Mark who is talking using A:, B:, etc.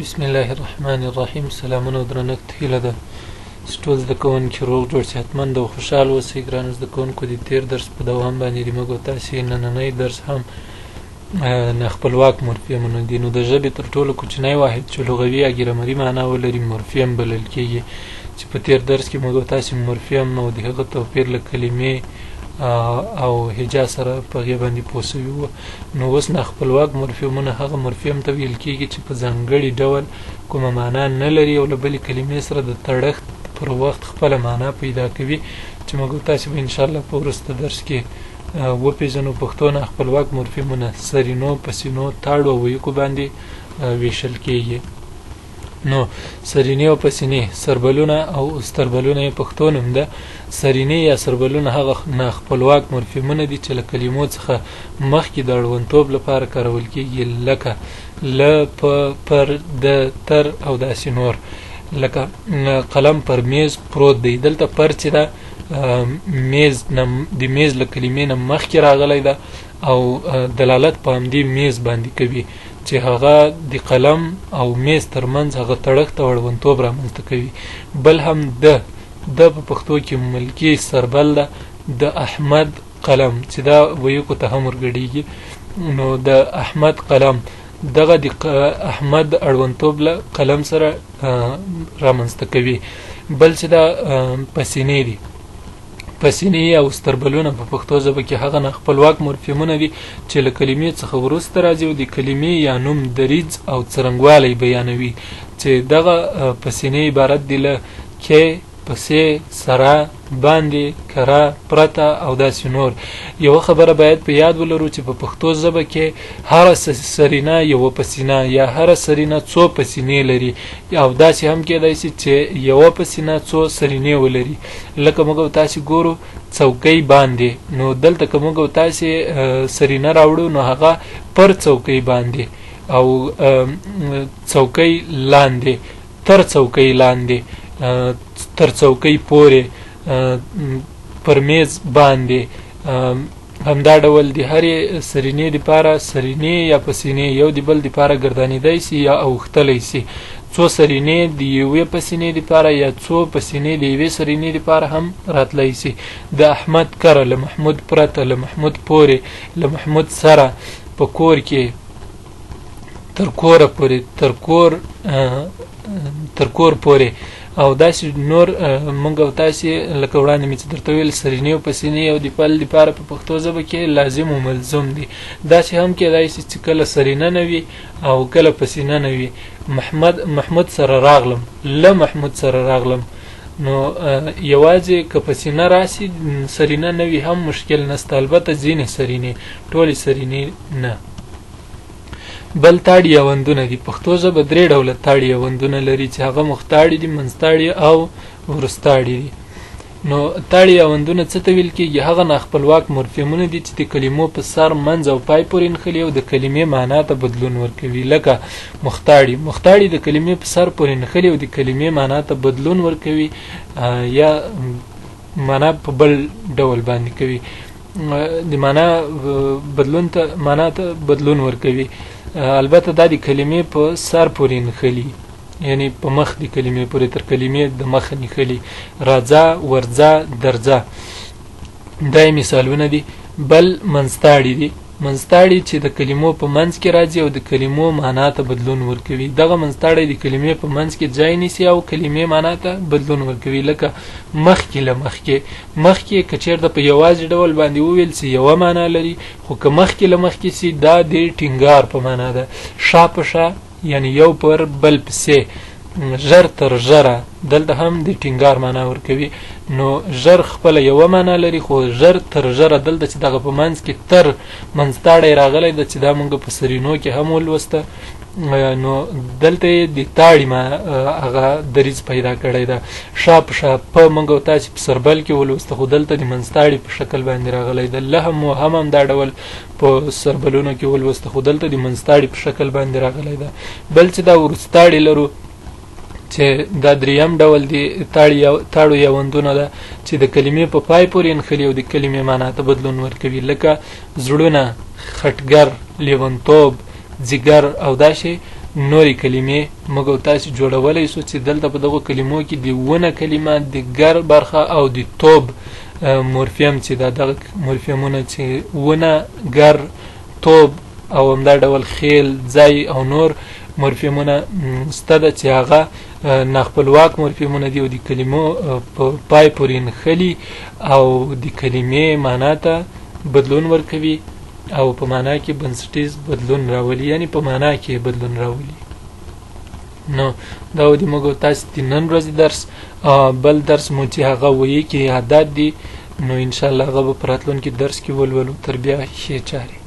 A: بسم الله الرحمن الرحیم. سلامونه او درنښت. هیله ده چې ټول زده کوونکي روغ جوړ، صحتمند او خوشحال اوسئ. ګرانو زده کوونکو، د تېر درس په دوام باندې د موږ او تاسې نننی درس هم ناخپلواک مورفیمونه دي. نو د ژبې تر ټولو کوچنی واحد چې لغوي یا ګرامري معنا ولري مورفیم بلل کیږي، چې په تېر درس کې موږ او تاسې مورفیم او د هغه توپیر له کلمې او هجا سره په هغې باندې پوه شوي وو. نو اوس ناخپلواک مورفیمونه هغه مورفیم ته ویل کیږي چې په ځانګړي ډول کومه معنا نه لري او له بلې کلمې سره د تړښت پر وخت خپله معنا پیدا کوي، چې موږ تاسې به انشاءالله په وروسته درس کې وپېژنو. پښتو ناخپلواک مورفیمونه سرینو، پسینو، تاړو او ویکو باندې ویشل کیږي. نو سرینې او پسینې، سربلونه او ستربلونه یې پښتو نوم ده. سرینې یا سربلونه هغه ناخپلواک مورفیمونه دي چې له کلمو څخه مخکې د اړوندتوب لپاره کارول کیږي، لکه له، په، پر، د، تر او داسې نور. لکه قلم پر میز پروت دی، دلته پر چې ده میز نه، د میز له کلمې نه مخکې راغلی ده او دلالت په همدې میز باندې کوي چې هغه د قلم او میز ترمنځ هغه تړښت او اړوندتوب رامنځته کوي. بل هم د، د په پښتو کې ملکي سربل ده، د احمد قلم چې دا ویکو ته هم ورګډیږي. نو د احمد قلم دغه د احمد اړوندتوب له قلم سره رامنځته کوي. بل چې دا پسینې دي، پسینې او ستربلونه په پښتو ژبه کې هغه ناخپلواک مورفیمونه دي چې له کلمې څخه وروسته راځي او د کلمې یا نوم دریځ او څرنګوالی بیانوي، چې دغه پسینې عبارت دي له کې، پسې، سره، باندې، کره، پرته او داسې نور. یوه خبره باید په یاد ولرو چې په پښتو ژبه کې هره سرینه یوه پسینه یا هره سرینه څو پسینې لري، او داسې هم کېدای شي چې یوه پسینه څو سرینې ولري. لکه موږ او تاسې ګورو څوکۍ باندې، نو دلته که موږ او تاسې سرینه راوړو نو هغه پر څوکۍ باندې او څوکۍ لاندې، تر څوکۍ لاندې، تر څوکۍ پورې، پر میز باندې. همدا ډول د هرې سرینې دپاره سرینې یا پسینې یو د بل دپاره ګردانېدای سي یا اوښتلی سي. څو سرینې د یوې پسینې دپاره یا څو پسینې د یوې سرینې دپاره هم راتلی سي. د احمد کره، له محمود پرته، له محمود پورې، له محمود سره، په کور کې، تر کوره پورې، تر کور پورې او داسې نور. موږ او تاسې لکه وړاندې مې چې درته وویل سرینې او پسینې او د پل دپاره په پښتو ژبه کې لازم او ملزوم دي. داسې هم کېدای شي چې کله سرینه نه وي او کله پسینه نه وي. محمود سره راغلم، له محمود سره راغلم، نو یوازې که پسینه راسي سرینه نه وي هم مشکل نشته، البته ځینې سرینې، ټولې سرینې نه. بل تاړي یا وندونه دي. پښتو ژبه درې ډوله تاړي یا وندونه لري چې هغه مختاړي دي، منځتاړي او وروستاړي دي. نو تاړي یا وندونه څه ته ویل کیږي؟ هغه ناخپلواک مورفیمونه دي چې د کلمو په سر، منځ او پای پورې نښلي او د کلمې معنا ته بدلون ورکوي. لکه مختاړي، مختاړي د کلمې په سر پورې نښلي او د کلمې معنا ته بدلون ورکوي یا معنا په بل ډول باندې کوي، د معنا بدلون ته، معنا ته بدلون ورکوي. البته دا د کلمې په سر پورې نښلي، یعنی په مخ د کلمې پورې، تر کلمې د مخ نښلي. راځه، ورځه، درځه، دا یې مثالونه دي. بل منځتاړي دي. منځتاړي چې د کلمو په منځ کې راځي او د کلمو معنا ته بدلون ورکوي. دغه منځتاړی د کلمې په منځ کې ځای نیسي او کلمې معنا ته بدلون ورکوي. لکه مخکې له مخکې، مخکې که چېرته په یوازې ډول باندې وویل سي یوه معنا لري، خو که مخکې له مخکې سي دا د ټینګار په معنا ده. شا په شا یعنی یو پر بل پسې، ژر تر ژره، دلته هم د ټینګار معنا ورکوي. نو ژر خپله یوه معنا لري، خو ژر تر ژره دلته چې دغه په منځ کې تر منځتاړی راغلی ده چې دا موږ په سرینو کې هم ولوسته، نو دلته یې د تاړي ما هغه دریځ پیدا کړی ده. شا په شا په موږ او تاسې په سربل کې ولوسته، خو دلته د منځتاړي په شکل باندې راغلی ده. له هم او هم همدا ډول په سربلونو کې ولوسته، خو دلته د منځتاړي په شکل باندې راغلی ده. بل چې دا وروستاړي لرو چې دا دریم ډول دی تاړو یا وندونه ده چې د کلمې په پای پورې نښلي او د کلمې معنا ته بدلون ورکوي. لکه زړونه، خټګر، لیونتوب، ځیګر او داسې نورې کلمې موږ او تاسې جوړولی سو، چې دلته په دغو کلمو کې د ونه کلمه، د ګر برخه او د توب مورفیم، چې دا دغه مورفیمونه چې ونه، ګر، توب او همدا ډول خیل، ځای او نور مورفیمونه سته ده، چې هغه ناخپلواک مورفیمونه دي او د کلمو په پای پورې نښلي او د کلمې معنا ته بدلون ورکوي او په معنا کې بنسټیز بدلون راولي، یعنی په معنا کې بدلون راولي. نو دا و د موږ او تاسې د نن ورځې درس. بل درس مو چې هغه ویي کې عادات دي، نو انشاءالله هغه به په راتلونکي درس کې ولولو. تر بیا ښې چارې.